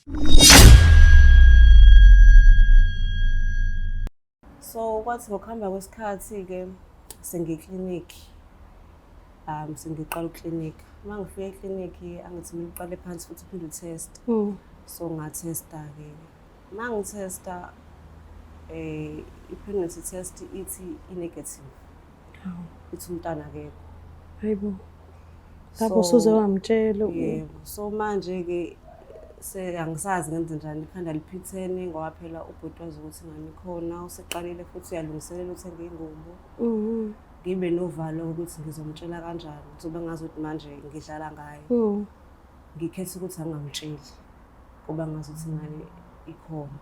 So kwathi ngokuhamba kwesikhathi-ke sengiklinikhi, sengiqala uklinikha. Uma ngifika eklinikhi angithi kumele uqale phansi futhi uphinde utheste. So ngathesta-ke. Uma ngithesta i-pregnancy test ithi i-negative. Ithi umntwana akekho. Hayibo. Lapho usuze wamtshela. Yebo. So manje-ke angisazi ngenze njani, ikhanda liphithene ngoba phela ubhuti wazi ukuthi ingane ikhona, useqalile futhi uyalungiselela uthenga iy'ngubo. Ngibe novalo ukuthi ngizomtshela kanjani, ngizobe ngazi ukuthi manje ngidlala ngaye. Ngikhetha ukuthi angingamtsheli ngoba ngazi ukuthi ingane ikhona.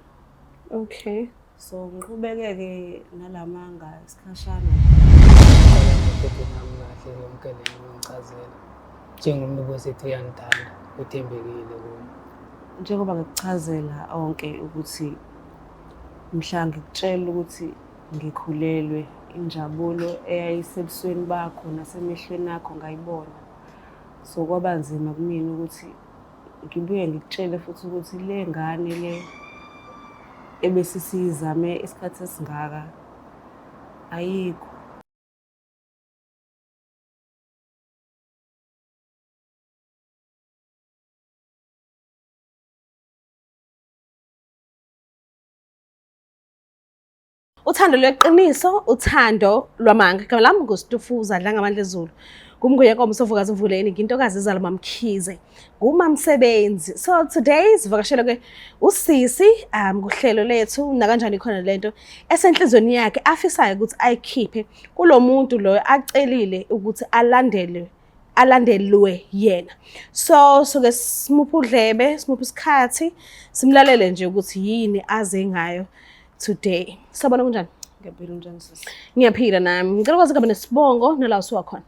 Okay. So ngiqhubeke-ke nalamanga isikhashana. Ngithethe nami kahle yonke le nto ngichazela. Njengomuntu obesethi uyangithanda, uthembekile kuwe. Njengoba ngikuchazela onke ukuthi mhla ngikutshela ukuthi ngikhulelwe, injabulo eyayisebusweni bakho nasemehlweni akho ngayibona. So kwaba nzima kumina ukuthi ngibuye ngikutshele futhi ukuthi le ngane le ebesisiyizame isikhathi esingaka ayikho. Uthando lweqiniso, uthando lwamanga. Igama lami nguStufuza Dlangamandla Zulu. Ngumnguyenkomo sovukazi mvuleni, ngintokazi izalo Mamkhize. Ngumamsebenzi. So today sivakashele ke usisi kuhlelo lethu nakanjani khona lento esenhlizweni yakhe afisayo ukuthi ayikhiphe kulomuntu loyo acelile ukuthi alandele alandelwe yena. So soke simuphe udlebe, simuphe isikhathi, simlalele nje ukuthi yini aze ngayo today. Sabona kunjani? Ngiyaphila, unjani sisi? Ngiyaphila nami. Ngicela ukwazi igama nesibongo nala usuka khona.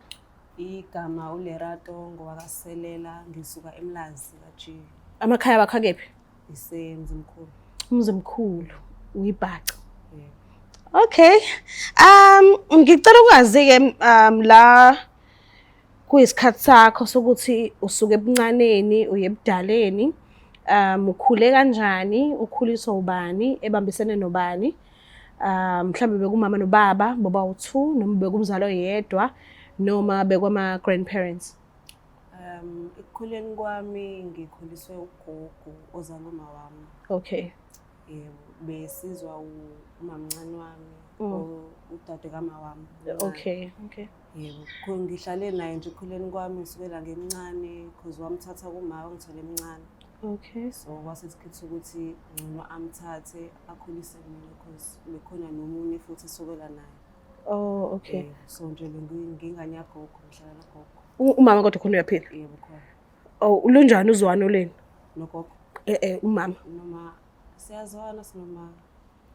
Igama uLerato ngowakaSelela, ngisuka eMlazi ka-G. Amakhaya wakho akephi? IseMzimkhulu. Umzimkhulu, uyibhaca. Yebo. Okay. Ngicela ukwazi ke la kuyisikhathi sakho sokuthi usuke ebuncaneni uye ebudaleni. Ukhule kanjani, ukhuliswa ubani, ebambisene nobani? Mhlawumbe bekumama nobaba boba u2 noma bekumzali oyedwa noma bekwama grandparents. Ekukhuleni kwami ngikhuliswe ugogo ozala uma wami. Okay. Yebo, besizwa umamncane wami, udade kama wami. Okay, okay. Yebo, ngihlale naye nje ekukhuleni kwami kusukela ngimncane because wamthatha kuma wangithola emncane. Okay. So wasesikhetha ukuthi ngcono amthathe akhulise mina because bekhona nomunye futhi esokela naye. Oh, okay. Yebo, so nje ngingane yagogo, ngihlala nogogo. Umama kodwa khona uyaphila? Yebo, khona. Oh, ulunjani uzwano lenu? Nogogo. Umama. Noma siyazwana sinoma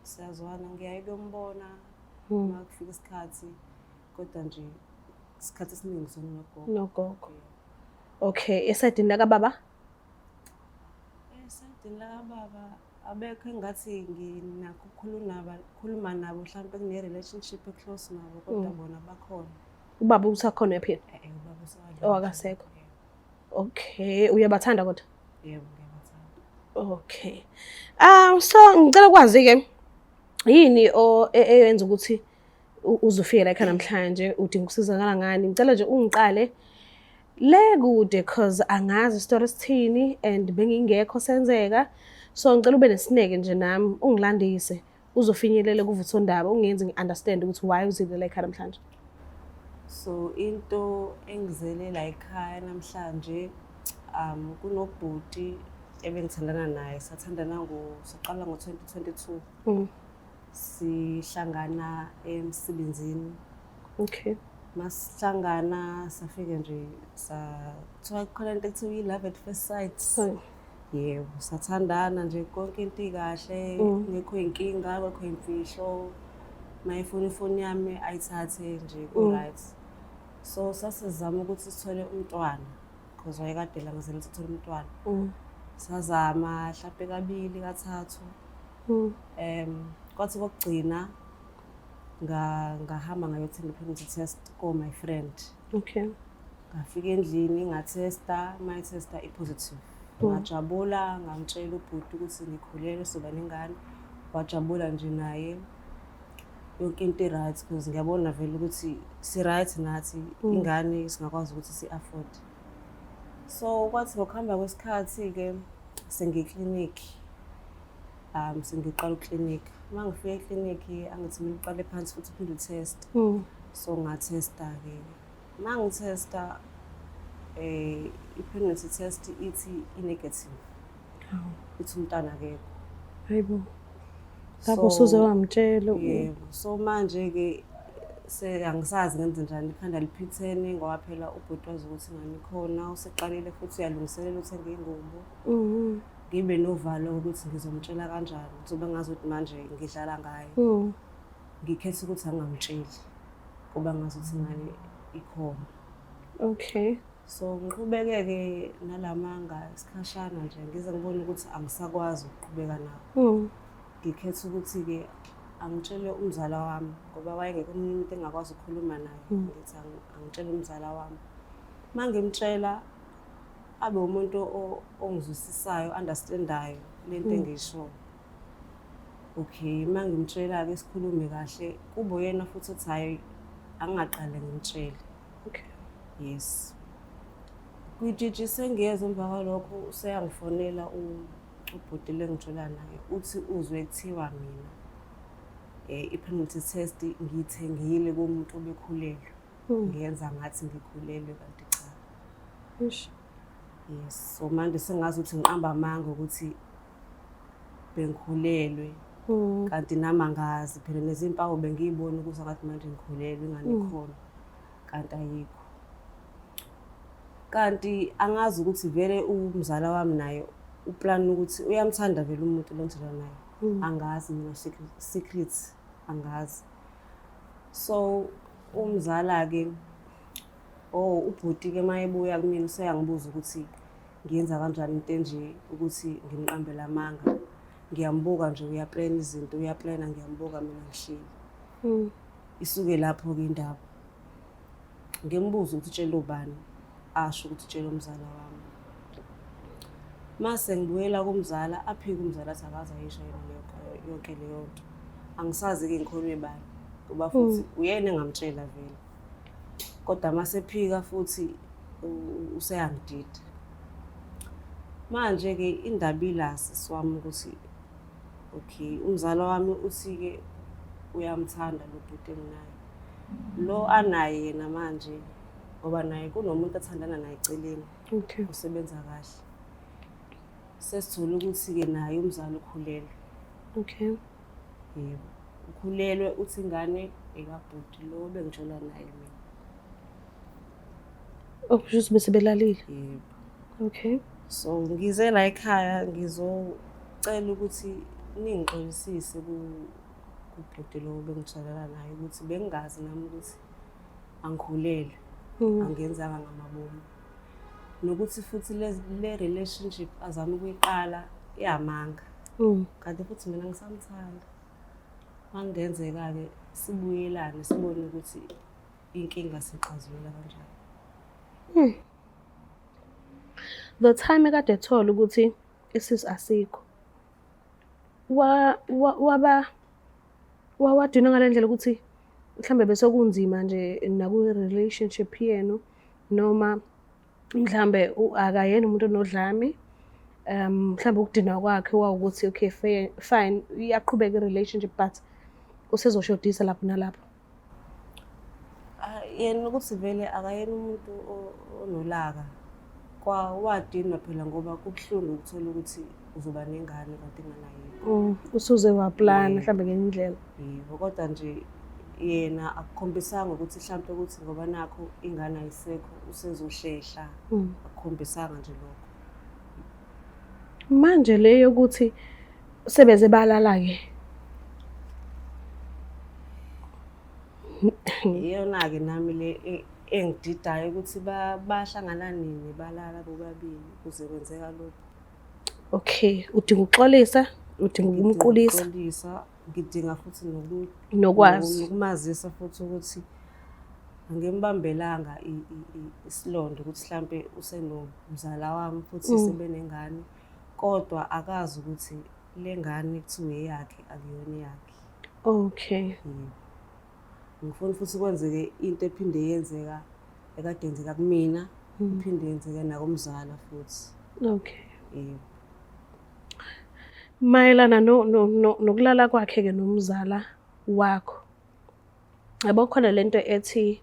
siyazwana, ngiyaye kuyombona uma kufika isikhathi, kodwa nje isikhathi esiningi sona nogogo. Nogogo. Okay, esayidini laka baba? Esayidini laka baba abekho engathi nginakho ukukhuluma nabo, mhlawumbe kune-relationship e-close nabo, kodwa bona bakhona. Ubaba usakhona uyaphila? Ubaba usakhona. Oh, akasekho. Okay, uyabathanda kodwa? Yebo, ngiyabathanda. Okay. So ngicela ukwazi ke yini o eyenza ukuthi uzofika la ekhaya namhlanje, udinga ukusizakala ngani? Ngicela nje ungiqale le kude cause angazi story sithini and bengingekho senzeka. So ngicela ube nesineke nje nami ungilandise uzofinyelela kuvuthondaba ungenzi ngi-understand ukuthi why uzile la ekhaya namhlanje. So into engizele la ekhaya namhlanje, kunobhuti ebengithandana naye, sathandana saqala ngo-2022. Sihlangana emsebenzini. Okay. Masihlangana safike nje kuthiwa khona into ekuthiwa i-love at first sight. Yebo, sathandana nje konke into ikahle, ngekho inkinga, ngekho imfihlo. Mayefuna ifoni yami ayithathe nje ku-right. So sasizama ukuthi sithole umntwana because wayekade langazela ukuthi sithole umntwana. Sazama mhlampe kabili kathathu. Kwathi kokugcina ngahamba ngayothenga i-pregnancy test ko my friend. Okay. Ngafika endlini ngathesta, mayithesta i-positive. Ngajabula, ngamtshela ubhuti ukuthi ngikhulelwe, soba nengane. Wajabula nje naye. Yonke into i-right because ngiyabona vele ukuthi si-right nathi, ingane singakwazi ukuthi si-afford. So kwathi ngokuhamba kwesikhathi-ke sengiklinikhi, sengiqala uklinikhi. Uma ngifika eklinikhi angithi kumele uqale phansi futhi uphinde u-test. So ngathesta-ke. Uma ngithesta i-pregnancy test ithi i-negative. Ithi umntwana akekho. Hayibo. Lapho usuze wamtshela. Yebo. So manje-ke angisazi ngenze njani, ikhanda liphithene ngoba phela ubhuti wazi ukuthi ingane ikhona, useqalile futhi uyalungiselela uthenga iy'ngubo. Ngibe novalo ukuthi ngizomtshela kanjani, ngizobe ngazi ukuthi manje ngidlala ngaye. Ngikhetha ukuthi angingamtsheli ngoba ngazi ukuthi ingane ikhona. Okay. So ngiqhubeke-ke nalamanga isikhashana nje ngize ngibone ukuthi angisakwazi ukuqhubeka nawo. Ngikhetha ukuthi-ke angitshele umzala wami ngoba wayengekho omunye umuntu engakwazi ukukhuluma naye. Ngithi angitshele umzala wami. Uma ngimtshela abe umuntu ongizwisisayo, understandayo lento engiyishoyo. Okay, uma ngimtshela-ke sikhulume kahle, kube uyena futhi othi hhayi angingaqale ngimtshele. Okay. Yes. Kwijiji sengiyeza emva kwalokho useyangifonela ubhuti le engijola naye, uthi uzwe kuthiwa mina i-pregnancy test ngiyithengile kumuntu obekhulelwe. Ngiyenza ngathi ngikhulelwe kanti cha. Eish. Yes. So manje sengazi ukuthi ngiqamba amanga ukuthi bengikhulelwe. Kanti nami angazi phela nezimpawu bengiyibona ukuthi akathi manje ngikhulelwe ingane ikhona kanti ayikho. Kanti angazi ukuthi vele umzala wami naye uplan ukuthi uyamthanda vele umuntu lo ngithandana naye. Angazi mina secret angazi. So umzala-ke oh ubhuti-ke uma ebuya kumina useyangibuza ukuthi ngiyenza kanjani into enje ukuthi ngimqambele amanga. Ngiyambuka nje uyaplana izinto, uyaplana ngiyambuka mina ngihleli. Isuke lapho-ke indaba. Ngimbuze ukuthi utshele ubani, asho ukuthi utshele umzala wami. Mase ngibuyela kumzala, aphike umzala athi akaze ayisho yena yonke leyo nto. Angisazi-ke ngikholwe bani ngoba futhi uyena engamtshela vele. Kodwa mase ephika futhi useyangidida. Manje-ke indaba ila sisi wami ukuthi okay, umzala wami uthi-ke uyamthanda lo bhuti enginaye. Lo anaye yena manje ngoba naye kunomuntu athandana naye eceleni. Okay. Usebenza kahle. Sesithola ukuthi-ke naye umzali ukhulelwe. Okay. Yebo. Ukhulelwe uthi ingane ekabhuti lo bengijola naye mina. Oh, kusho ukuthi bese belalile. Yebo. Okay. So ngize la ekhaya ngizocela ukuthi ningixolisise kubhuti lo bengitholana naye ukuthi bengingazi nami ukuthi angikhulelwe. Angenzanga ngamabomu. Nokuthi futhi le relationship azama ukuyiqala iyamanga. Kanti futhi mina ngisamthanda. Makungenzeka-ke sibuyelane sibone ukuthi inkinga sixazulula kanjani. The time ekade ethola ukuthi isisu asikho, waba wawadinwa ngale ndlela ukuthi mhlambe bese kunzima nje naku-relationship yenu, noma mhlambe akayena umuntu onodlame, mhlambe ukudinwa kwakhe wawukuthi okay fine iyaqhubeka i-relationship but usezoshodisa lapho nalapho. Yena ukuthi vele akayena umuntu onolaka. Wadinwa phela ngoba kubuhlungu ukuthola ukuthi uzoba nengane kanti ingane ayikho. Usuze waplana mhlambe ngenye indlela. Yebo, kodwa nje yena akukhombisanga ukuthi mhlampe ukuthi ngoba nakho ingane ayisekho usezohlehla. Akukhombisanga nje lokho. Manje le yokuthi sebeze balala-ke. Iyona-ke nami le engididayo ukuthi bahlangana nini balala bobabili kuze kwenzeka lokhu. Okay, udinga ukuxolisa, udinga ukumqulisa. Ngidinga futhi nokwazi. Nokumazisa futhi ukuthi Angimbambelanga isilonda ukuthi mhlampe usenomzala wami futhi sebenengane, kodwa akazi ukuthi le ngane kuthiwa eyakhe akuyona eyakhe. Yebo. Ngifuna futhi kwenzeke into ephinde yenzeka ekade yenzeka kumina, iphinde yenzeke nakumzala futhi. Yebo. Mayelana no no no nokulala kwakhe-ke nomzala wakho. Yabo, khona lento ethi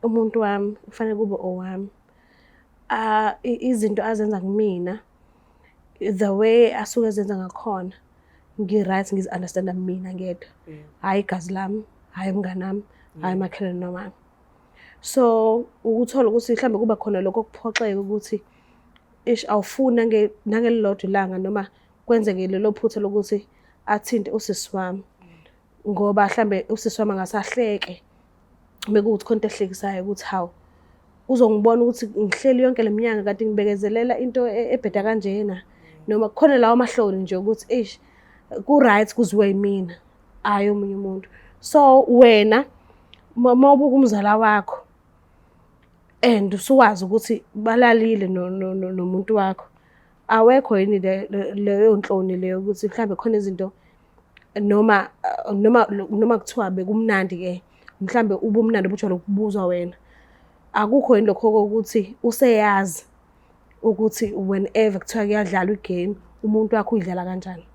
umuntu wami kufanele kube owami. Ah, izinto azenza kumina, the way asuke ezenza ngakhona, ngi-right, ngizi-understanda mina ngedwa. Hhayi igazi lami, hhayi umngani wami, hhayi umakhelwane wami. So ukuthola ukuthi mhlawumbe kuba khona lokho kuphoxeka ukuthi ish, awufuni nangelilodwa ilanga noma kwenzeke lelo phutha lokuthi athinte usisi wami, ngoba mhlambe usisi wami angasahleke bekuwukuthi khona into ehlekisayo ukuthi hawu, uzongibona ukuthi ngihleli yonke le minyaka kanti ngibekezelela into ebheda kanjena, noma kukhona lawo mahloni nje ukuthi eish, ku-right kuziwe yimina, hhayi omunye umuntu. So wena uma ubuka umzala wakho and usuwazi ukuthi balalile nomuntu wakho, awekho yini leyo nhloni leyo ukuthi mhlawumbe khona izinto noma kuthiwa bekumnandi-ke, mhlambe ubumnandi obujwayele ukubuzwa wena, akukho yini lokho kokuthi useyazi ukuthi whenever kuthiwa kuyadlalwa igame umuntu wakho uyidlala kanjani?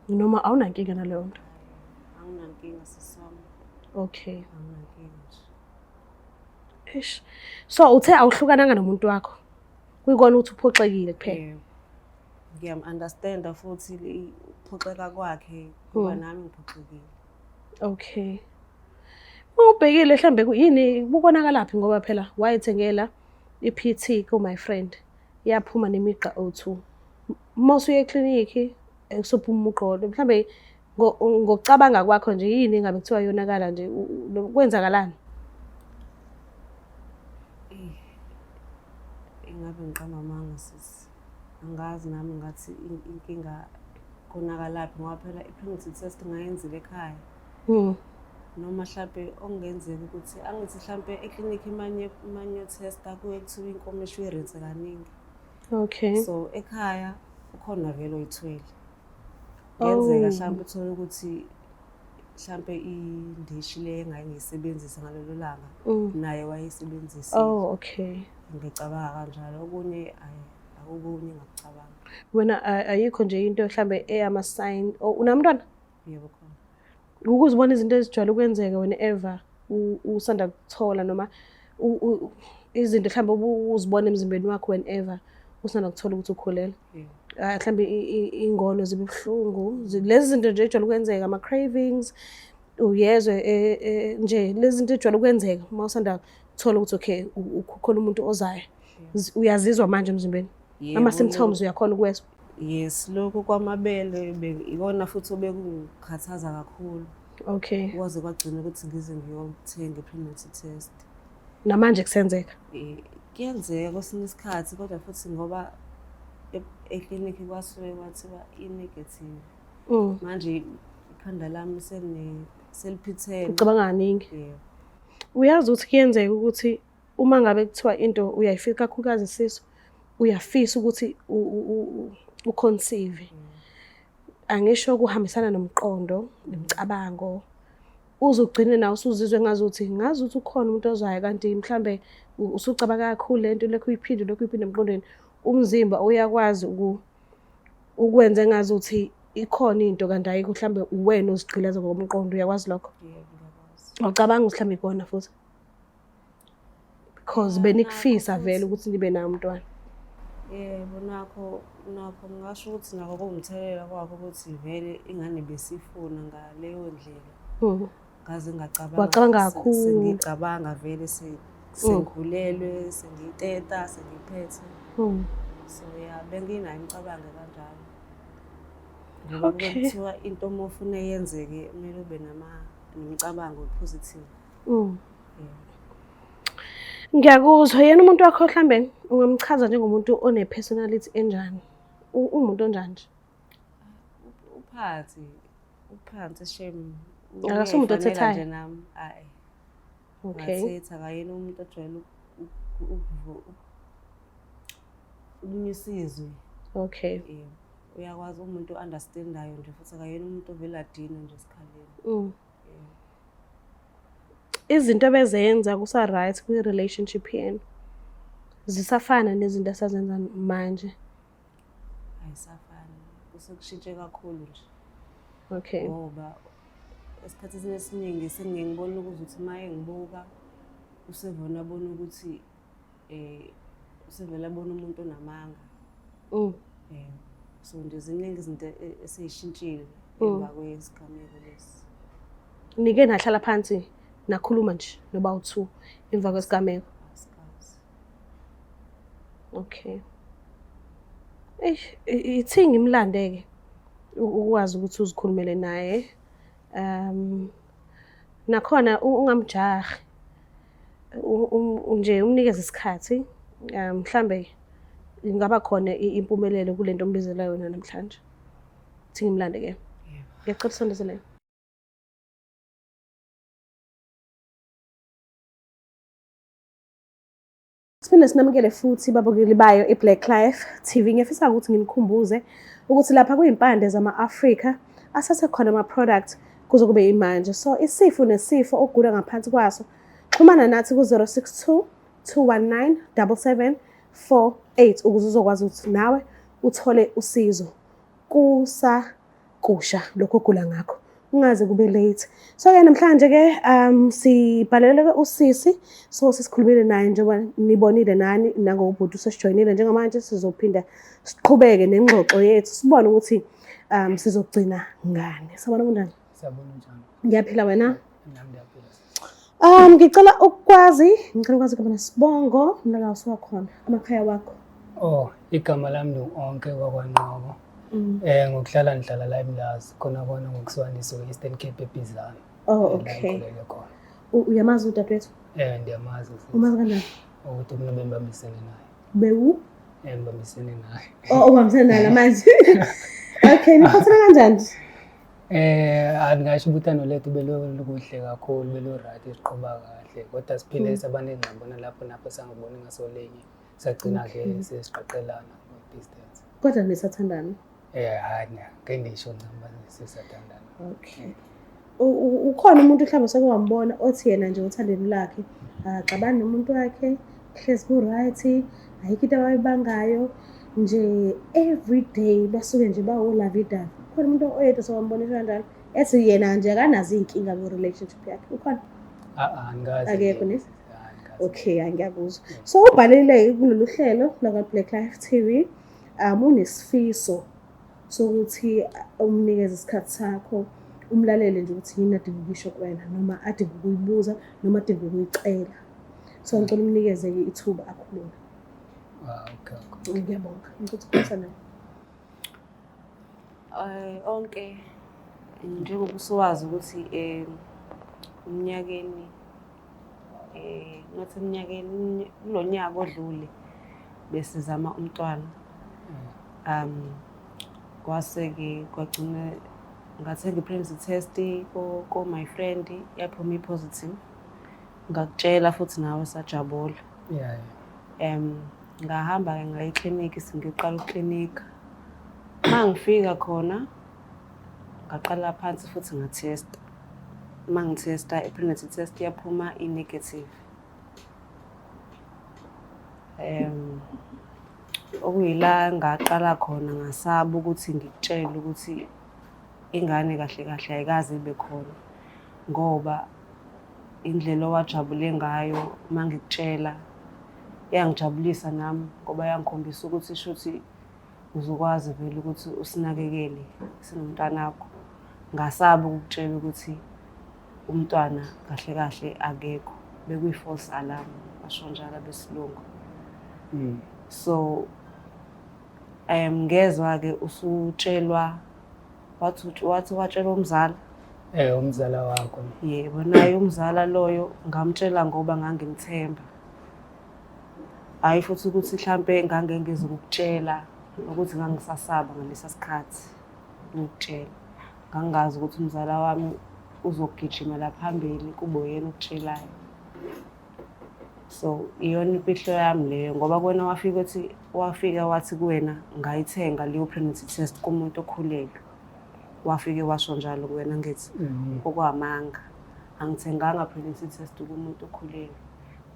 Noma awunankinga naleyo nto? Anginankinga, sisi wami. Anginankinga nje. Eish. So uthe awuhlukananga nomuntu wakho, kuyikona ukuthi uphoxekile kuphela? Yebo. Ngiyam-understanda futhi ukuphoxeka kwakhe ngoba nami ngiphoxekile. Okay. Uma ubhekile mhlambe yini kubonakalaphi, ngoba phela wayethengela i-PT ku my friend, yaphuma nemigqa o2. Uma usuya eklinikhi kusophuma umugqa, mhlambe ngokucabanga kwakho nje yini engabe kuthiwa yonakala nje, kwenzakalani? Ingabe ngiqamba amanga, sisi. Angazi nami, ngathi inkinga konakalaphi ngoba phela i-pregnancy test ngayenzile ekhaya. Noma mhlampe okungenzeka ukuthi angithi mhlampe eklinikhi manye testa kuye kuthiwa inkomishi uyirinse kaningi. So ekhaya ukhona vele oyithwele. Kuyenzeka mhlampe uthole ukuthi mhlampe indishi le engake ngiyisebenzisa ngalelo langa naye wayeyisebenzisile. Oh, okay. Ngicabanga kanjalo. Okunye ayi, akukunye engakucabanga. Wena ayikho nje into mhlambe eyama-sign? Oh, unamntwana? Yebo, khona. Ukuzibona izinto ezijwayele ukwenzeka whenever usanda kuthola, noma izinto mhlawumbe ubuzibona emzimbeni wakho whenever usanda kuthola ukuthi ukhulelwe? Yebo. Ah, mhlawumbe ingono zibe buhlungu, lezi zinto nje ejwayele ukwenzeka, ama-cravings uyezwe, nje lezi zinto ejwayele ukwenzeka uma usanda kuthola ukuthi okay, kukhona umuntu ozayo. Uyazizwa manje emzimbeni? Yebo. Ama-symptoms uyakhona ukuwezwa? Yes, lokhu kwamabele ikona futhi obekungikhathaza kakhulu. Kwaze kwagcina ukuthi ngize ngiyothenga i-pregnancy test. Namanje kusenzeka? Kuyenzeka kwesinye isikhathi, kodwa futhi ngoba eklinikhi kwasuke kwathiwa i-negative. Manje ikhanda lami seliphithene. Ucabanga kaningi. Yebo. Uyazi ukuthi kuyenzeka ukuthi uma ngabe kuthiwa into uyayifisa, kakhulukazi isisu, uyafisa ukuthi uconceive. Angisho kuhambisana nomqondo, nemicabango. Uze ugcine nawe usuzizwe ngazuthi ukhona umuntu ozayo, kanti mhlambe usucabanga kakhulu lento lokhu uyiphinde lokhu uyiphinde emqondweni. Umzimba uyakwazi ukwenza engazuthi ikhona into kanti ayikho, mhlambe uwena ozigqilaza ngokomqondo. Uyakwazi lokho? Yebo, ngiyakwazi. Awucabanga ukuthi mhlambe ikona futhi? Because Ya, benikufisa nakho vele futhi. ukuthi nibe naye umntwana. Yebo, nakho ngingasho ukuthi nakho kuwumthelela kwakho ukuthi vele ingane besifuna ngaleyo ndlela. Ngaze ngacabanga. Wacabanga kakhulu. Sengicabanga vele sengikhulelwe, sengiyiteta, sengiyiphethe. So ya, benginayo imicabango kanjalo. Ngoba kuthiwa into uma ufuna yenzeke kumele ube nemicabango positive. Yeah. Ngiyakuzwa. Yena umuntu wakho mhlambe ungamchaza njengomuntu one-personality enjani? Umuntu onjani nje? Uphansi, uphansi shame. Akasumuntu Uyayifanela othethayo? nje nami. Hayi. Okay. Ngathetha akayena umuntu ojwayele ukunyusa izwi. Okay. Yebo. Uyakwazi umuntu o-understandayo nje futhi akayena umuntu ovele adinwe nje esikhaleni. Izinto ebezenza kusa-right kwi-relationship yenu zisafana nezinto esazenza manje? Ayisafani. Kusekushintshe kakhulu nje. Okay. Ngoba esikhathini esiningi sengiye ngibone ukuthi uma engibuka usevele abona ukuthi usevele abona umuntu onamanga. So nje ziningi izinto esey'shintshile emva kwesigameko lesi. Nike nahlala phansi nakhuluma nje noba u-two emva kwesigameko? Asikaze. Okay. Eish, ithi ngimlande-ke ukwazi ukuthi uzikhulumele naye. Nakhona ungamjahi. Nje umnikeze isikhathi. Mhlambe ingaba khona impumelelo kule nto ombizela yona namhlanje. Thi ngimlande-ke. Yebo. Ngiyacela usondezele. Siphinde sinamukele futhi babukeli bayo iBlack Life TV. Ngiyafisa ukuthi nginikhumbuze ukuthi lapha kuyimpande zama-Afrika asasekhona ama-product kuze kube yimanje. So isifo nesifo ogula ngaphansi kwaso, xhumana nathi ku-062 219 7748 ukuze uzokwazi ukuthi nawe uthole usizo kusakusha lokho ogula ngakho, ungaze kube late. So-ke namhlanje-ke sibhaleleke usisi, so sesikhulumile naye njengoba nibonile nani nangobhuti usesijoyinile njengamanje. Sizophinda siqhubeke nengxoxo yethu sibone ukuthi sizogcina ngani. Sabona kunjani? Siyabona, njani? Ngiyaphila, wena? Nami ndiyaphila. Ngicela ukwazi igama nesibongo nala usuka khona, amakhaya wakho. Oh, igama lami ngu-Onke wakwaNqobo. Ngokuhlala ngihlala la eMlazi, khona khona ngokusiwaniso e-Eastern Cape eBizana. Oh, La okay. ngikhulele khona. Uyamazi udadewethu? Ndiyamazi futhi. Umazi kanjani? Ukuthi mina bengibambisene naye. Bewu? Ngibambisene naye. Oh, ubambisene naye namanje. Okay, niphathana kanjani? Andingasho ukuthi uthando lethu belukuhle kakhulu, belu-right, siqhuba kahle. Kodwa siphinde saba nengxabano lapho napho sangaboni ngasolinye. Sagcina ke sesiqaqelana kwe-distance. Kodwa nisathandana? Hayi, ngeke ngisho ncam sisathandana. Okay. Ukhona umuntu mhlawumbe oseke wambona othi yena nje othandweni lwakhe akaxabani nomuntu wakhe, hlezi ku-right, ayikho into abayibangayo nje, every day basuke nje bawo-lovey-dovey? Ukhona umuntu oyedwa osewambona esho kanjalo, ethi yena nje akanazo iy'nkinga kwi-relationship yakhe? Ukhona? Ah, angikaze. Akekho, ne? Angikaze. Okay, angiyakuzwa. So ubhalile kulolu hlelo lakwa-Black Life TV, unesifiso sokuthi umnikeze isikhathi sakho, umlalele nje ukuthi yini adinga ukuyisho kuwena, noma adinga ukuyibuza, noma adinga ukuyicela. So ngicela umnikeze-ke ithuba akhulume. Ah, okay. Ngiyabonga. Ngicela ukukhulisa naye. Onke njengoba usuwazi ukuthi umnyakeni ngathi eminyakeni kulo nyaka odlule besizama umntwana. Kwase-ke kwagcina ngathenga i-pregnancy test ko my friend, yaphuma i-positive. Ngakutshela futhi nawe sajabula. Ngahamba-ke ngaya eklinikhi, sengiyoqala uklinika. Uma ngifika khona ngaqala phansi futhi ngathesta. Uma ngithesta i-pregnancy test yaphuma i-negative. Okuyila ngaqala khona ngasaba ukuthi ngikutshele ukuthi ingane kahle kahle ayikaze ibe khona, ngoba indlela owajabule ngayo uma ngikutshela yangijabulisa nami, ngoba yangikhombisa ukuthi shuthi uzokwazi vele ukuthi usinakekele sinomntanakho. Ngasaba ukukutshela ukuthi umntwana kahle kahle akekho, bekuyi-false alarm, basho njalo abesilungu. So ngezwa-ke usutshelwa, wathi watshelwa umzala. Umzala wakho. Yebo, naye umzala loyo ngamtshela ngoba ngangimthemba. Hhayi futhi ukuthi hlampe ngangengizukukutshela ukuthi ngangisasaba ngalesa sikhathi ukukutshela. Ngangingazi ukuthi umzala wami uzogijimela phambili kube uyena okutshelayo. So iyona imfihlo yami leyo ngoba kuwena wafika uthi wafika wathi kuwena ngayithenga leyo pregnancy test kumuntu okhulelwe. Wafike washo njalo kuwena ngithi okwamanga. Angithenganga pregnancy test kumuntu okhulelwe.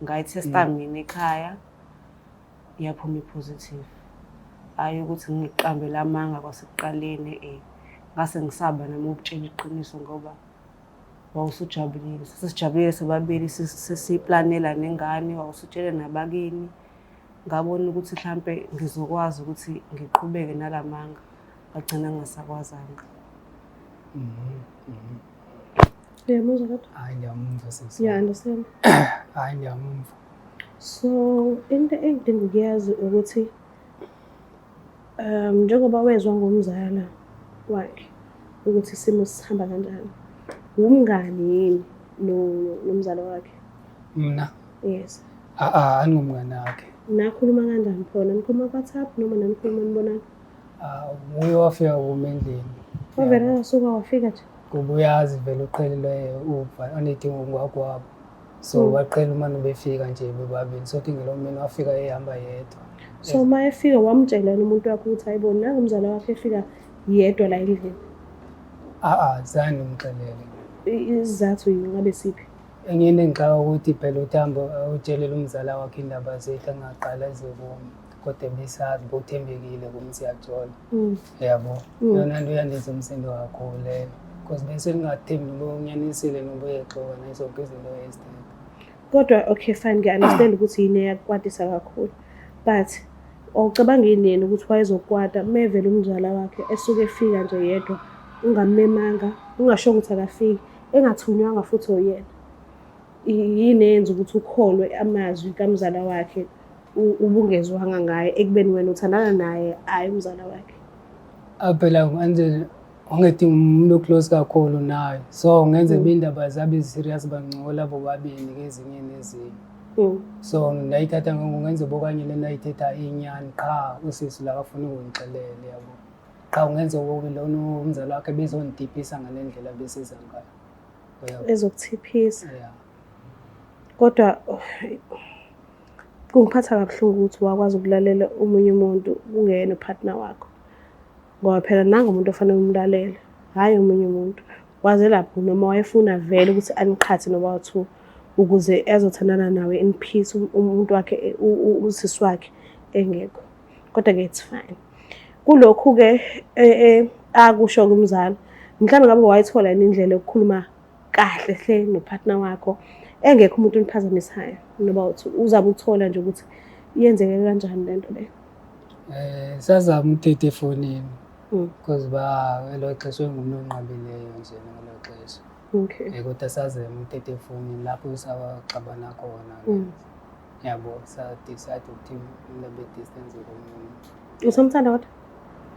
Ngayithesta mina ekhaya yaphuma i-positive. Hhayi ukuthi ngiqambele amanga kwasekuqaleni ngase ngisaba nami ukutshela iqiniso ngoba wawusujabulile. Sasijabulile sobabili sesiplanela nengane, wawusutshele nabakini. Ngabona ukuthi hlampe ngizokwazi ukuthi ngiqhubeke nalamanga, ngagcina ngingasakwazanga. Uyamuzwa kodwa? Hayi ngiyamumva sisi. Yeah, understand. Hayi ngiyamumva. So into engidinga ukuyazi ukuthi njengoba wezwa ngomzala wakhe ukuthi isimo sihamba kanjani, wumngani yini nomzala wakhe? Mina? Yes. A-a, angingumngani wakhe. Nakhuluma kanjani khona? Nikhuluma ku-WhatsApp noma nanikhuluma nibonana? Ah, nguye wafika kuma endlini. Wavele wasuka wafika nje? Kuba uyazi vele uqhelile uva anithi ngwakwabo. So baqhela uma befika nje bebabili. So ngelo mina wafika ehamba yedwa. So uma efika wamtshela yini umuntu wakho ukuthi hayibo nangu umzala wakhe efika yedwa la endlini? A-a, zange ngimxelele. Isizathu ngabe siphi? Enye into engixaka ukuthi phela uThambo utshelele umzala wakhe indaba zethu angaqala eze kumi. Kodwa ebesazi bothembekile kumi siyajola. Yabo. Yona nto iyandenza umsindo kakhulu leyo. Because bese ningathembi noba unyanisile noba uyexoka nazo zonke izinto ezithetha. Kodwa okay fine ngiya-understand ukuthi yini eyakukwatisa kakhulu. But awucabangi yini yena ukuthi wayezokwata uma evele umzala wakhe esuke efika nje yedwa ungammemanga, ungasho ukuthi akafiki, engathunywanga futhi oyena. Yini eyenza ukuthi ukholwe amazwi kamzala wakhe ubungezwanga ngaye ekubeni wena uthandana naye hhayi umzala wakhe? Phela manje wangethi umuntu close kakhulu naye. So ngenze indaba zabe serious bancokola bobabili kezinye nezinye. So ndayithatha ngenze bokanye le ndayithetha inyani qha usisi la afuna ukungixelela yabo. Qha ungenze wobe lona umzali wakhe bezondipisa ngale ndlela besiza ngayo. Ezokuthiphisa. Yeah. Kodwa kungiphatha kabuhlungu ukuthi wakwazi ukulalela omunye umuntu kungeyena upartner wakho. Ngoba phela nangu umuntu ofanele umlalele, hhayi omunye umuntu. Waze lapho noma wayefuna vele ukuthi aniqhathe noba two ukuze ezothandana nawe in peace umuntu wakhe usisi wakhe engekho. Kodwa-ke it's fine. Kulokhu-ke akusho kumzala, mhlawumbe ngabe wayithola yini indlela yokukhuluma kahle hle nopartner wakho engekho umuntu oniphazamisayo noba uthi uzame ukuthola nje ukuthi iyenzeke kanjani lento leyo. Sazama ukuthetha efonini because ba elo xesha engumuntu onqabileyo nje ngelo xesha. Okay. Kodwa sazama ukuthetha efonini lapho saxabana khona. Yabo, sa decide ukuthi umuntu abe distance komunye. Usamthanda kodwa?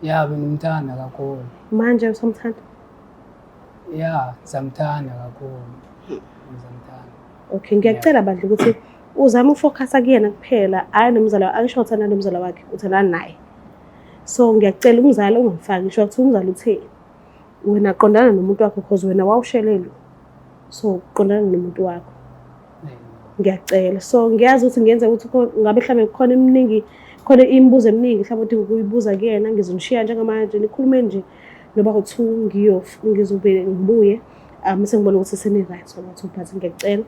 Ya, bengimthanda kakhulu. Manje usamthanda? Ya, samthanda kakhulu. Ngizamthanda. Okay, ngiyacela bandla ukuthi uzame ufocusa kuyena kuphela, hhayi nomzala, angisho uthanda nomzala wakhe, uthandana naye. So ngiyacela umzala ungamfaki, ngisho ukuthi umzala utheni. Wena qondana nomuntu wakho because wena wawushelelwe. So qondana nomuntu wakho. Ngiyacela. So ngiyazi ukuthi ngiyenza ukuthi ngabe mhlawumbe kukhona eminingi, khona imibuzo eminingi mhlawumbe odinga ukuyibuza kuyena, ngizonishiya njengamanje nikhulume nje noba ku-two ngizobe ngibuye. Mase ngibona ukuthi seni-right ngoba two, but ngiyacela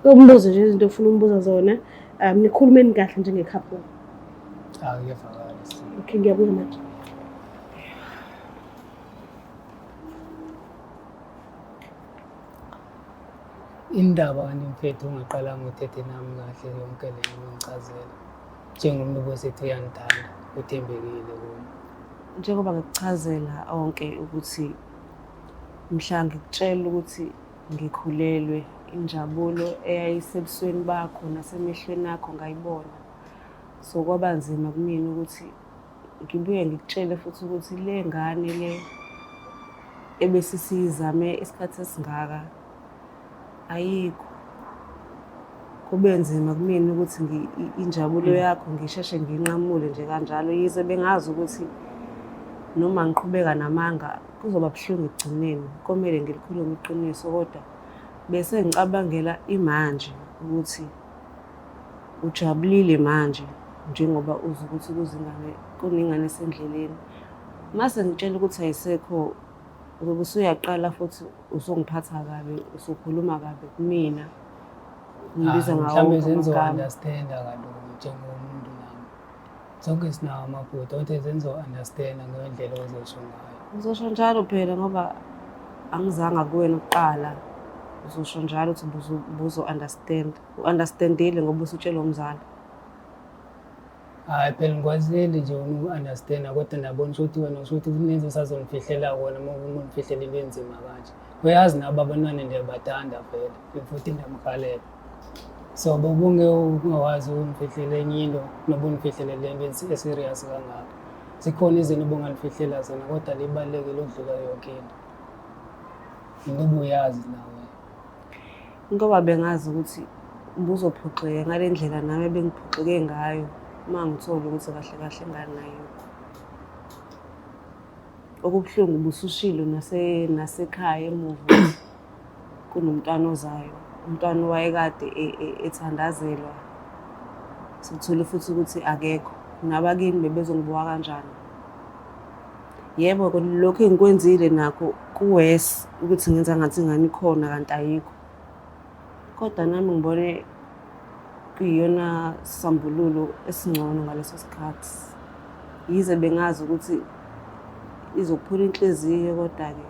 umbuzo nje izinto ofuna umbuza zona, nikhulumeni kahle njenge-couple. Ah, kuyevakala. Okay, ngiyabuya manje. Indaba kanti mfethu ungaqalanga uthethe nami kahle yonke le nto ungichazela. Njengomuntu osethi uyangithanda, uthembekile kimi. Njengoba ngikuchazela onke ukuthi mhla ngikutshela ukuthi ngikhulelwe, injabulo eyayisebusweni bakho nasemehlweni akho ngayibona. So kwaba nzima kumina ukuthi ngibuye ngikutshele futhi ukuthi le ngane le ebesisiyizame isikhathi esingaka ayikho. Kube nzima kumina ukuthi injabulo yakho ngisheshe ngiyinqamule nje kanjalo, yize bengazi ukuthi Noma ngiqhubeka namanga kuzoba buhlungu ekugcineni, komele ngilikhulume iqiniso kodwa bese ngicabangela imanje ukuthi ujabulile manje njengoba uzwa ukuthi kuzingane kunengane esendleleni. Mase ngitshela ukuthi ayisekho uzobe usuyaqala futhi usungiphatha kabi, usukhuluma kabi kumina. Ngibiza Hayi, ngawo mhlawumbe wonke amagama. zenzo-understanda kaloku njengomuntu nami. Sonke sinawo amaphutha kodwa zenzo-understanda ngendlela ozosho ngayo. Uzosho njalo phela ngoba angizanga kuwena kuqala. Uzosho njalo ukuthi ubuzo-understand. U-understandile ngoba usutshela umzala. Hhayi phela ngikwazile nje uku-understanda kodwa ndabona ukuthi wena usho ukuthi kuninzi osazongifihlela kona uma ungifihlela into enzima kanje. Uyazi nabo abantwana ndiyabathanda vele futhi ndiyamhalela. So bobunge ungakwazi ukungifihlela enye into noba ungifihlele le nto e-serious kangaka. Zikhona izinto obunganifihlela zona kodwa le ibalulekile ukudlula yonke into. Into obuyazi nawe. Ngoba bengazi ukuthi ubuzophoxeka ngale ndlela nami ebengiphoxeke ngayo uma ngithola ukuthi kahle kahle ingane ayikho. Okubuhlungu ubusushilo nasekhaya emuva ukuthi kunomntwana ozayo, umntwana owayekade ethandazelwa. Sekuthole futhi ukuthi akekho. Nabakini bebezongibuka kanjani? Yebo, lokhu engikwenzile nakho ku-worse ukuthi ngenza ngathi ingane ikhona kanti ayikho. Kodwa nami ngibone kuyiyona sambululo esingcono ngaleso sikhathi. Yize bengazi ukuthi izokuphula inhliziyo kodwa-ke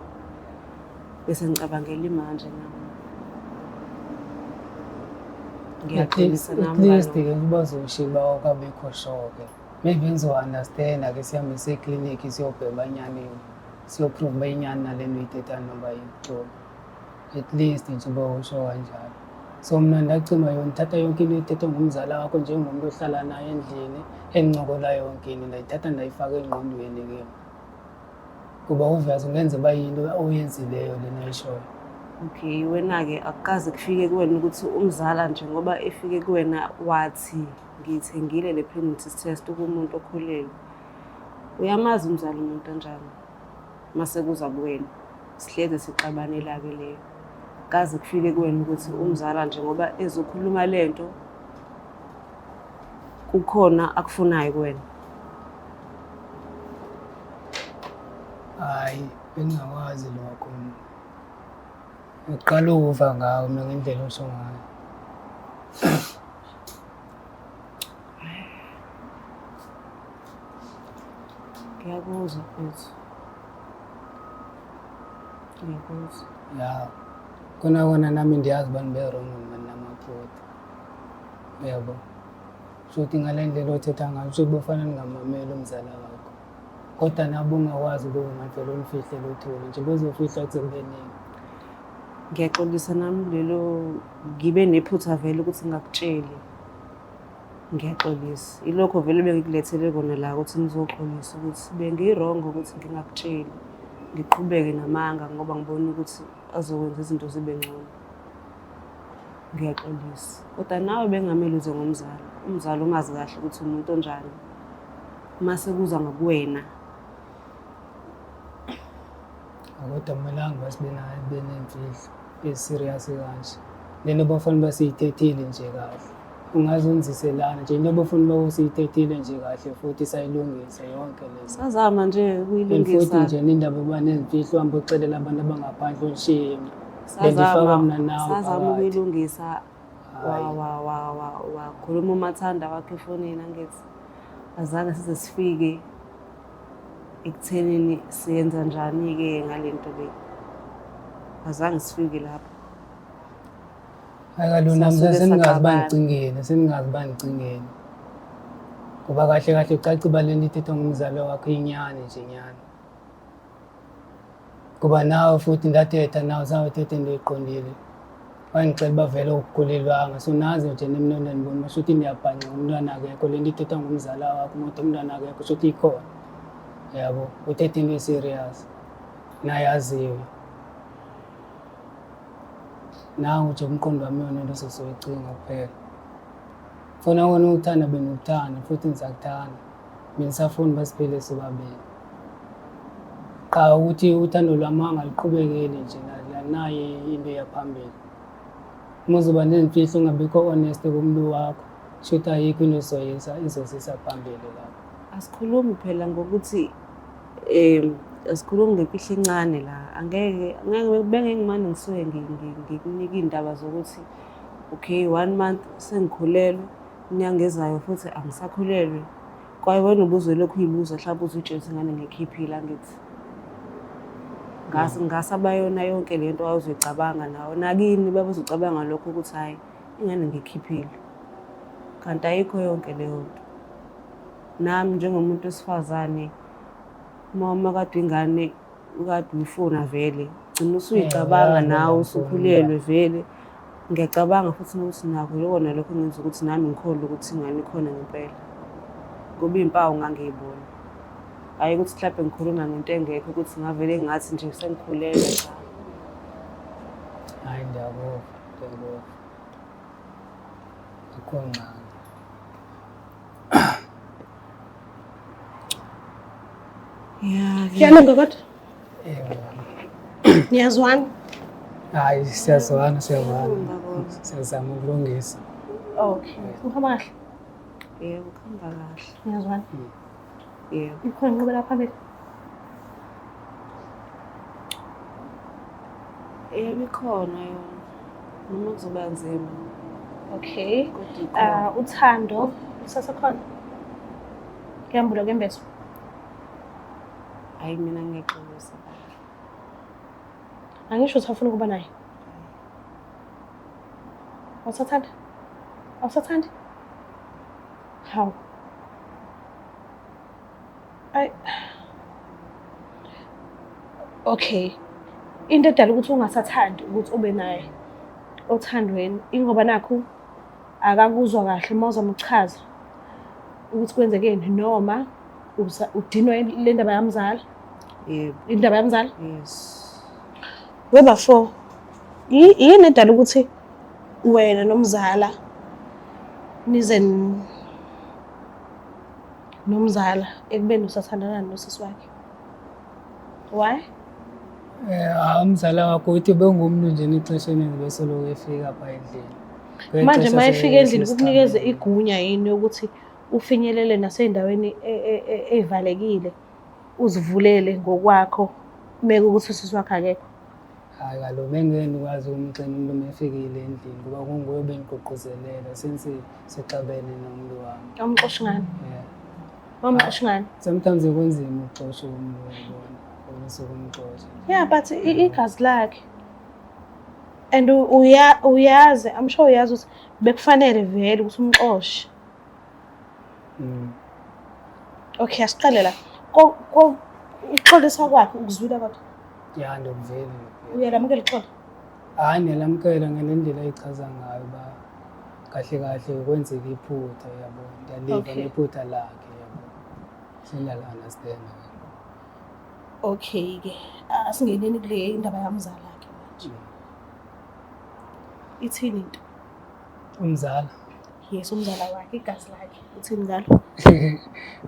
bese ngicabangela imanje nami. Ngiyaxolisa At nami least ngalokho. ke bazosho uba awukabikho sure ke. Maybe ngizo-understanda ke sihambe siye eklinikhi siyobheka inyani, siyoprove uba inyani nale nto uyithethayo noba ayixoki. At least nje uba usho kanjalo. So mna ndacima yona ndithatha yonke into ethethwa ngumzala wakho njengomuntu ohlala naye endlini endincokola yonke into ndayithatha ndayifaka engqondweni ke. Kuba obvious ungenza uba yinto oyenzileyo lena oyishoyo. Okay, wena-ke akukaze kufike kuwena ukuthi umzala nje ngoba efike kuwena wathi ngiyithengile le pregnancy test kumuntu okhulelwe. Uyamazi umzala umuntu onjani mase kuza kuwena. Sihlezi sixabanela-ke leyo. Kaze kufike kuwena ukuthi umzala nje ngoba ezokhuluma lento kukhona akufunayo kuwena. Hhayi, bengingakwazi lokho mina. Ngiqala ukuva ngawe mina ngendlela osho ngayo. Ngiyakuzwa mfethu. Ngiyakuzwa. Ya, kona kona nami ndiyazi uba ndibe-wrong mani namaphutha. Uyabo? Shuthi ngale ndlela othetha ngayo shuthi bofana ningamameli umzala wakho. Kodwa nabo ungakwazi ukuba ungavele umfihle uthule nje bozofihla kuze kube nini. Ngiyaxolisa nami lelo ngibe nephutha vele ukuthi ngingakutsheli. Ngiyaxolisa. Ilokho vele bengikulethele kona la ukuthi ngizoxolisa ukuthi bengi-wrong ukuthi ngingakutsheli. Ngiqhubeke namanga ngoba ngibona ukuthi azokwenza izinto zibe ngcono. Ngiyaxolisa. Kodwa nawe bengamele uze ngomzali. Umzali umazi kahle ukuthi umuntu onjani. Mase kuza ngakuwena. Kodwa akumelanga uba sibe nayo benemfihlo ezi-serious kanje. Lento bafuna uba siyithethile nje kahle. Ungazonziselana nje into abafuna uba siyithethile nje kahle futhi sayilungisa yonke le. Sazama nje And futhi ukuyilungisa. nje nindaba yokuba nezimfihlo uhambe uxelela abantu abangaphandle unishiye mina. Bendifaka Sazama mna nawe sazama phakathi. ukuyilungisa. Hhayi. Wakhuluma umathanda wakhe efonini angithi azange size sifike ekuthenini siyenza njani-ke ngale nto le. Azange sifike lapho. Hayi kaloku nami Sasuke seningazi uba saxabana. ndicingeni, seningazi uba ndicingeni. Ngoba kahle kahle kucaca uba le nto ithethwa ngumzala wakho iyinyani nje nyani. Kuba nawe futhi ndathetha nawe zange uthethe into eqondile. Wandixela uba vele awukhulelwanga so nazi nje nemna ndandibona uba shuthi ndiyabhanxa umntwana akekho. Le nto ithethwa ngumzala wakho uma uthi umntwana akekho shuthi ikhona. Uyabo, uthetha into e-serious nayaziyo. Nawe nje umqondo wami yona into osoyicinga kuphela. Funa kona ukuthanda bengikuthanda futhi ngisakuthanda. Bengisafuna uba siphile sobabili. Qha ukuthi uthando lwami angaluqhubekeli nje naye into yaphambili. Uma uzoba nezimfihlo ungabikho honest kumuntu wakho, shuthi ayikho into ezoyenza izosisa phambili lapho. Asikhulumi phela ngokuthi asikhulumi ngemfihlo encane la. Angeke ngeke bengeke ngimane ngisuke ngikunika iy'ndaba zokuthi okay one month sengikhulelwe, inyanga ezayo futhi angisakhulelwe. Kwaye wena ubuzolokhu uyibuza mhlawumbe uzuyitshela ukuthi ingane ngekhiphile angithi. Ngasaba yona yonke le nto wawuzoyicabanga nawe. Nakini babezocabanga lokho ukuthi hhayi ingane ngikhiphile. Kanti ayikho yonke leyo nto. Nami njengomuntu wesifazane uma kade ingane ukade uyifuna vele gcina usuyicabanga nawe usukhulelwe vele. Ngiyacabanga futhi nokuthi nakho yikona lokho engenza ukuthi nami ngikholwe ukuthi ingane ikhona ngempela. Ngoba iy'mpawu ngangiy'bona. Hhayi ukuthi mhlampe ngikhuluma ngento engekho ukuthi ngavele ngathi nje sengikhulelwe cha. Hhayi ngiyakuva, ngiyakuva. Akukho ngxaki. Ya, Kuyalunga kodwa? Yebo. Niyazwana? Hhayi siyazwana, siyazwana. Siyazama ukulungisa. Okay. Uhamba kahle? Yebo, kuhamba kahle. Niyazwana? Yebo. Ikhona inqubela phambili? Yebo, ikhona yona. Noma kuzoba nzima. Okay. Kodwa ikhona. Uthando lusasekhona? Kuyambulwa kwembeswa? Hhayi mina ngiyexolisa. Angisho ukuthi awufuni ukuba naye. Awusathanda? Awusathandi? Hawu. Ay. Okay. Into edala ukuthi ungasathandi ukuthi ube naye othandweni ingoba nakhu akakuzwa kahle uma uzama ukuchaza ukuthi kwenzekeni noma udinwa le ndaba yamzala. Yebo. Indaba yamzala? Yes. Webafo, yini edala ukuthi wena nomzala nize nomzala ekubeni usathandana nosisi wakhe? Why? Umzala wakho uthi bengumntu nje nixesha eliningi besoloko efika apha endlini. Manje uma efika endlini kukunikeze igunya yini yokuthi ufinyelele nasey'ndaweni ey'valekile uzivulele ngokwakho meke ukuthi usisi wakhe akekho? Hhayi kaloku bengeke ndikwazi ukumxina umuntu uma efikile endlini ngoba kunguye obengigqugquzelela since sixabene nomuntu wami. Awumxoshi ngani? Yeah. Awumxoshi ngani? Sometimes kunzima ukuxosha umuntu uyabona, usuke umxosha. Yeah, but igazi lakhe. And uyazi, I'm sure uyazi ukuthi bekufanele vele ukuthi umxoshe. Okay, asiqale la. Ukuxolisa kwakhe ukuzwile kodwa? Ya, ndikuvile. Uyalamukela uxolo? Hhayi, ndiyalamukela ngale ndlela ayichaza ngayo uba kahle kahle kwenzeka iphutha yabo. Ndiyaliva nephutha lakhe yabo. Sendiyali-understand-a ke. Okay-ke, asingeneni kule indaba yamzala-ke manje. Ithini into? Umzala? Yes, umzala wakhe, igazi lakhe. Uthini ngalo?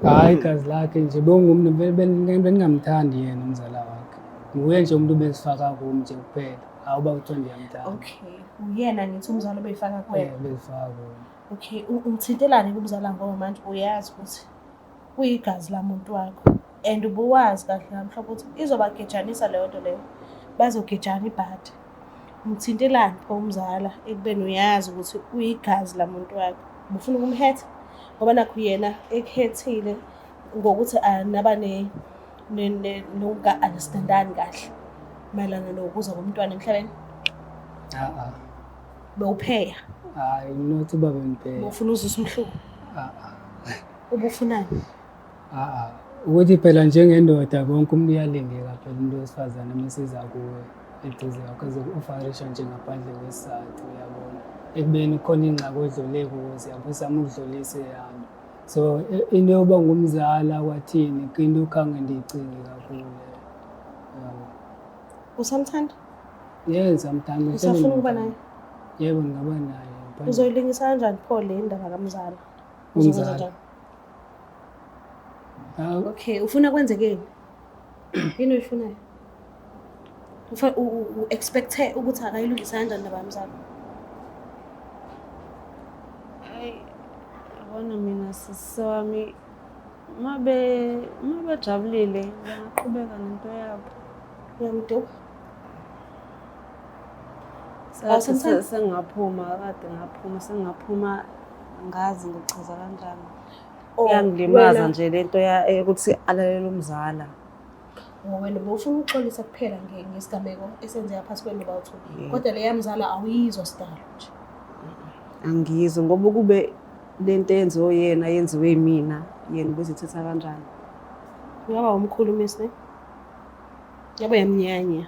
Hhayi, igazi lakhe nje bewungumntu bendingamthandi yena umzala wakhe. Nguye nje umuntu obezifaka kum nje kuphela. Hayi uba kuthiwa ndiyamthanda. Okay, uyena ngithi umzala obeyifaka kuwena. Bezifaka kum. Okay, umthintelani kumzala ngoba manje uyazi ukuthi uyigazi lamuntu wakho and ubuwazi kahle ngamhlophe ukuthi izobagejanisa leyo nto leyo, bazogejana ibhadi. Umthintelani pho umzala ekubeni uyazi ukuthi uyigazi lamuntu wakho? Ubufuna ukumhetha ngoba nakhu yena ekuhethile ngokuthi naba nokunga-understandani kahle mayelana nokuza komntwana emhlabeni. A-a. Bewupheya? Hhayi, not uba bengipheya. Ubufuna uzwisa umhluko? A-a. Ubufunani? A-a. Ukuthi phela njengendoda konke umuntu uyalingeka phela umuntu wesifazane uma esiza kuwe eduze kwakho ezoku-ofarisha nje ngaphandle kwesizathu uyabona. Ekubeni khona ingxaki odlule kuzo yabo uzama ukudlulisa eyami. So into yokuba ngumzala kwathini into khange ndiyicinge kakhulu leyo. Yabo. Usamthanda? Yes, ngiyamthanda. Usafuna ukuba naye? Yebo, ngingaba naye. Uzoyilungisa kanjani pho le ndaba kamzala? Uzokwenza Umzala. njani? Okay, ufuna kwenzekeni? Yini oyifunayo? U-expecte ukuthi akayilungisa kanjani indaba yamzala? Hayi, yabona mina sisi wami, mabejabulile bangaqhubeka nento yabo. Uyamduka? Awusemthandi? Sengaphuma kade, ngaphuma, sengaphuma, ngazi ngokuchaza kanjani. Oh, Iyangilimaza wena- nje lento yokuthi alalele umzala. Oh, wena bowufuna ukuxolisa kuphela ngesigameko esenzeka phakathi kwenu nobawu-two. Yebo. Kodwa le yamzala awuyizwa sidalo nje. Angiyizwa ngoba kube lento eyenziwe yena yenziwe yimina, yena ubezithatha kanjani? Ungaba umkhulumisi ne? Yabo yamnyanya.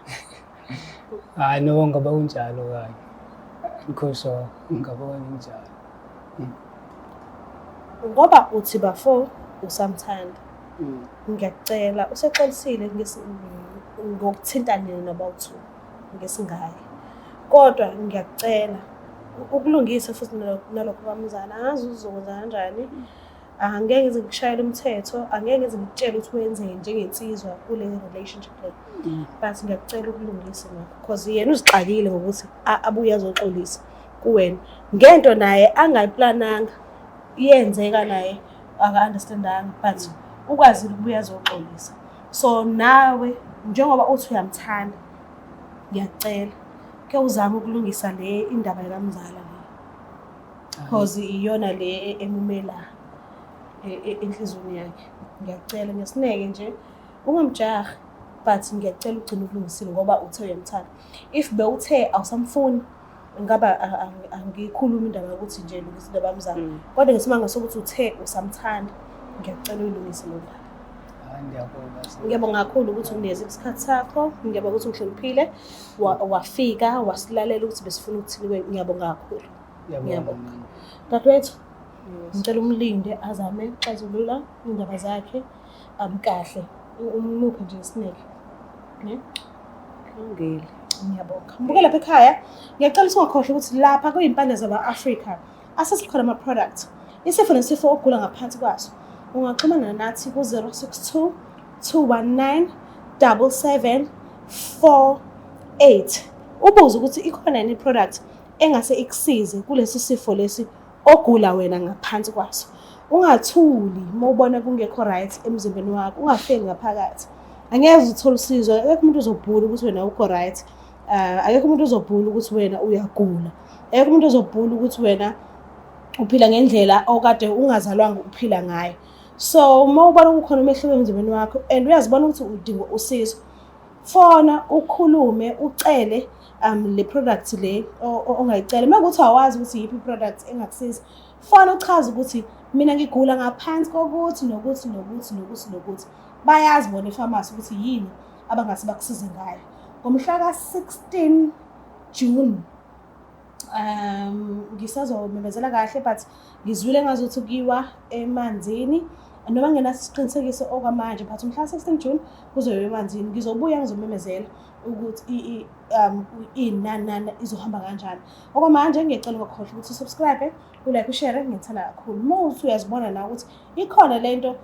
Hhayi, no, ngaba kunjalo kanye. Angikho sure, ngaba kunjalo. Ngoba uthi bafo usamthanda. Ngiyakucela, usexolisile ngokuthinta nina nobawu-two ngesingaye. Kodwa ngiyakucela ukulungise futhi nalokho kwamzala. Angazi uzokwenza kanjani. Angeke ngize ngikushayele umthetho, angeke ngize ngikutshele ukuthi wenzeni njengensizwa kule relationship le. But ngiyakucela ukulungise lokho because yena uzixakile ngokuthi abuye azoxolisa kuwena ngento naye angayiplananga iyenzeka, naye aka-understandanga, but ukwazile ukubuya azoxolisa. So nawe njengoba uthi uyamthanda, ngiyacela ke uzame ukulungisa le indaba yakamzala le, because iyona le emumela enhliziyweni yakhe. Ngiyacela ngesineke nje, ungamjahi, but ngiyacela ugcine ukulungisile ngoba uthe uyamthanda. If bewuthe awusamfuni, ngaba angiyikhulumi indaba yokuthi nje lungisa indaba yamzala, kodwa ngesimanga sokuthi uthe usamthanda, ngiyacela uyilungise leyo ndaba. Hhayi, ngiyabonga. Ngiyabonga kakhulu ukuthi unginikeze isikhathi sakho. Ngiyabonga ukuthi ungihloniphile, wafika wasilalela ukuthi besifuna ukuthini kuwe. Ngiyabonga kakhulu. Ngiyabonga Ngiyabonga. mina. Dadewethu, ngicela umlinde azame ukuxazulula iy'ndaba zakhe kahle. Umuphe nje isineke, ne? Kulungile. Ngiyabonga. Mbuke lapha ekhaya, ngiyacela ukuthi ungakhohlwa ukuthi lapha kuyimpande zama-Afrika asesikhona ama-product. Isifo nesifo ogula ngaphansi kwaso, ungaxhumana nathi ku-062 219 7748, ubuze ukuthi ikhona yini i-product engase ikusize kulesi sifo lesi ogula wena ngaphansi kwaso. Ungathuli uma ubona kungekho right emzimbeni wakho, ungafeli ngaphakathi. Angeke uthole usizo, akekho umuntu ozobhula ukuthi wena awukho right. Akekho umuntu ozobhula ukuthi wena uyagula. Akekho umuntu ozobhula ukuthi wena uphila ngendlela okade ungazalwanga uphila ngayo. So uma ubona kukhona umehluko emzimbeni wakho and uyazibona ukuthi udinga usizo, fona ukhulume, ucele le product le ongayicela. Uma kuthi awazi ukuthi iyiphi i-product engakusiza, fona uchaze ukuthi mina ngigula ngaphansi kokuthi nokuthi nokuthi nokuthi nokuthi. Bayazi bona efamasi ukuthi yini abangase bakusize ngayo. Ngomhla ka-16 June, ngisazomemezela kahle, but ngizwile ngazuthi kuyiwa emanzini, noma ngenaso isiqinisekiso okwamanje, but umhla ka-16 June kuzoyiwa emanzini. Ngizobuya ngizomemezela ukuthi inani nani izohamba kanjani. Okwamanje ngiyacela ungakhohlwa ukuthi usubscribe, ulike, ushare. Ngiyithanda kakhulu. Uma uthi uyazibona na ukuthi ikhona lento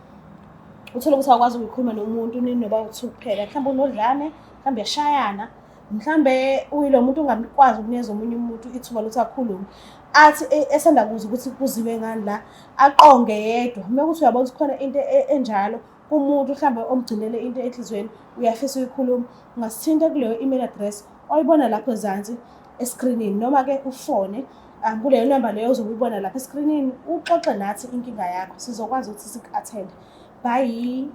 uthole ukuthi awukwazi ukuyikhuluma nomuntu nini noba uthi kuphela, mhlawumbe unodlame, mhlawumbe uyashayana, mhlambe uyilo muntu ongakwazi ukunikeza omunye umuntu ithuba lokuthi akhulume, athi esanda kuzwa ukuthi kuziwe ngani la, aqonge yedwa. Uma kuthi uyabona ukuthi khona into enjalo kumuntu mhlawumbe omgcinele into enhliziyweni, uyafisa ukuyikhuluma, ungasithinta kuleyo email address oyibona lapho ezansi eskrinini, noma-ke ufone kuleyo namba leyo ozobe uyibona lapha eskrinini, uxoxe nathi inkinga yakho, sizokwazi ukuthi siku-attend. Bye.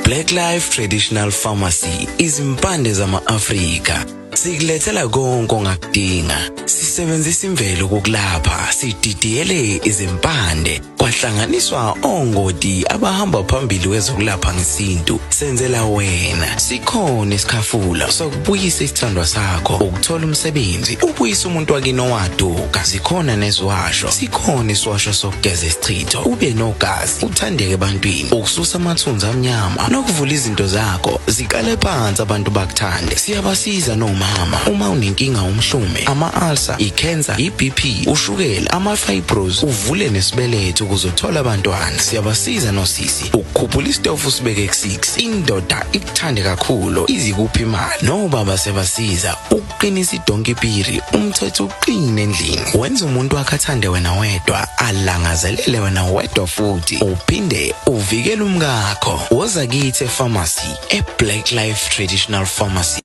Black Life Traditional Pharmacy, izimpande zama-Afrika. Sikulethela konke ongakudinga. Sisebenzisa imvelo kokulapha, sididiyele izimpande, kwahlanganiswa ongoti abahamba phambili kwezokulapha ngesintu. Senzela wena. Sikhona isikhafula sokubuyisa isithandwa sakho, ukuthola umsebenzi, ubuyisa umuntu wakini owaduka. Zikhona neziwasho. Sikhona isiwasho sokugeza isichitho, ube nogazi, uthandeke ebantwini, ukususa amathunzi amnyama nokuvula izinto zakho ziqale phansi abantu bakuthande. Siyabasiza noma Mama, uma unenkinga umhlume, ama-ulcer, i-cancer, i-BP, ushukela, ama-fibros, uvule nesibeletho ukuze uthole abantwana. Siyabasiza nosisi ukukhuphula isitofu sibeke ku-6. Indoda ikuthande kakhulu izikuphi imali. Nobaba siyabasiza ukuqinisa idonki piri, umthetho uqine endlini. Wenza umuntu wakhe athande wena wedwa, alangazelele wena wedwa futhi uphinde uvikele umkakho. Woza kithi e-pharmacy, e-Black Life Traditional Pharmacy.